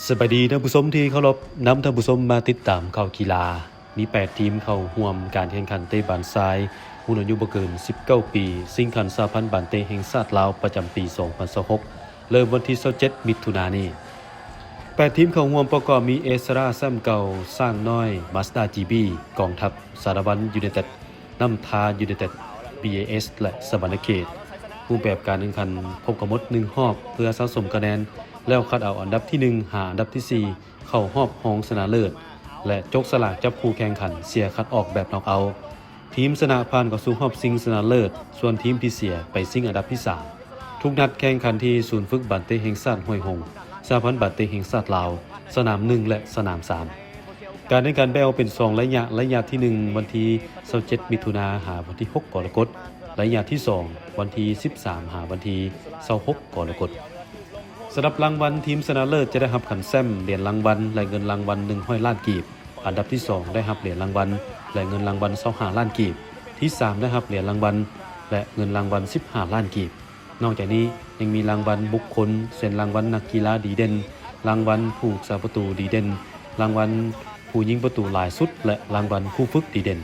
ສະບາຍດີທ່ານຜູ້ຊົມທີ່ເຄົາລົບ, ນຳທ່ານຜູ້ຊົມມາຕິດຕາມຂ່າວກິລາ. ມີແປດທີມເຂົ້າຮ່ວມການແຂ່ງຂັນເຕະບານຊາຍ ຮຸ່ນອາຍຸບໍ່ເກີນສິບເກົ້າປີ ຊິງຂັນສະຫະພັນບານເຕະແຫ່ງຊາດລາວ ປະຈຳປີສອງພັນຊາວຫົກ ເລີ່ມວັນທີຊາວເຈັດ ມິຖຸນານີ້. ແປດທີມເຂົ້າຮ່ວມປະກອບມີ ເອສຣາ ແຊ້ມເກົ່າ, ຊ້າງນ້ອຍ, ມາສດາ ຈີບີ, ກອງທັບ, ສາລະວັນ ຢູໄນເຕັດ, ນ້ຳທາ ຢູໄນເຕັດ, ບີເອສ ແລະ ສະຫວັນນະເຂດ. ຮູບແບບການແຂ່ງຂັນພົບກັນໝົດໜຶ່ງຮອບ ເພື່ອສະສົມຄະແນນ ແລ້ວຄັດເອົາອັນດັບທີໜຶ່ງ ຫາອັນດັບທີສີ່ ເຂົ້າຮອບຮອງຊະນະເລີດ ແລະ ຈົກສະຫຼາກຈັບຄູ່ແຂ່ງຂັນເສຍຄັດອອກແບບນັອກເອົາ. ທີມຊະນະຜ່ານເຂົ້າສູ່ຮອບຊິງຊະນະເລີດ, ສ່ວນທີມທີ່ເສຍໄປຊິງອັນດັບທີສາມ. ທຸກນັດແຂ່ງຂັນທີ່ສູນຝຶກບານເຕະແຫ່ງຊາດຫ້ວຍຫົງ, ສະຫະພັນບານເຕະແຫ່ງຊາດລາວ, ສະໜາມໜຶ່ງ ແລະ ສະໜາມສາມ. ການແຂ່ງຂັນແບ່ງອອກເປັນສອງໄລຍະ, ໄລຍະທີໜຶ່ງ ວັນທີຊາວເຈັດ ມິຖຸນາ ຫາວັນທີຫົກ ກໍລະກົດ, ໄລຍະທີສອງ ວັນທີສິບສາມ ຫາວັນທີຊາວຫົກ ກໍລະກົດ. ສຳລັບລາງວັນ, ທີມຊະນະເລີດຈະໄດ້ຮັບຂັນແຊ້ມ, ຫຼຽນລາງວັນ ແລະ ເງິນລາງວັນໜຶ່ງຮ້ອຍລ້ານກີບ. ອັນດັບທີສອງໄດ້ຮັບຫຼຽນລາງວັນ ແລະ ເງິນລາງວັນຊາວຫ້າລ້ານກີບ. ທີສາມໄດ້ຮັບຫຼຽນລາງວັນ ແລະ ເງິນລາງວັນສິບຫ້າລ້ານກີບ. ນອກຈາກນີ້ຍັງມີລາງວັນບຸກຄົນ ເຊັ່ນ ລາງວັນນັກກິລາດີເດັ່ນ, ລາງວັນຜູ້ຮັກສາປະຕູດີເດັ່ນ, ລາງວັນຜູ້ຍິງປະຕູຫຼາຍສຸດ ແລະ ລາງວັນຜູ້ຝຶກດີເດັ່ນ.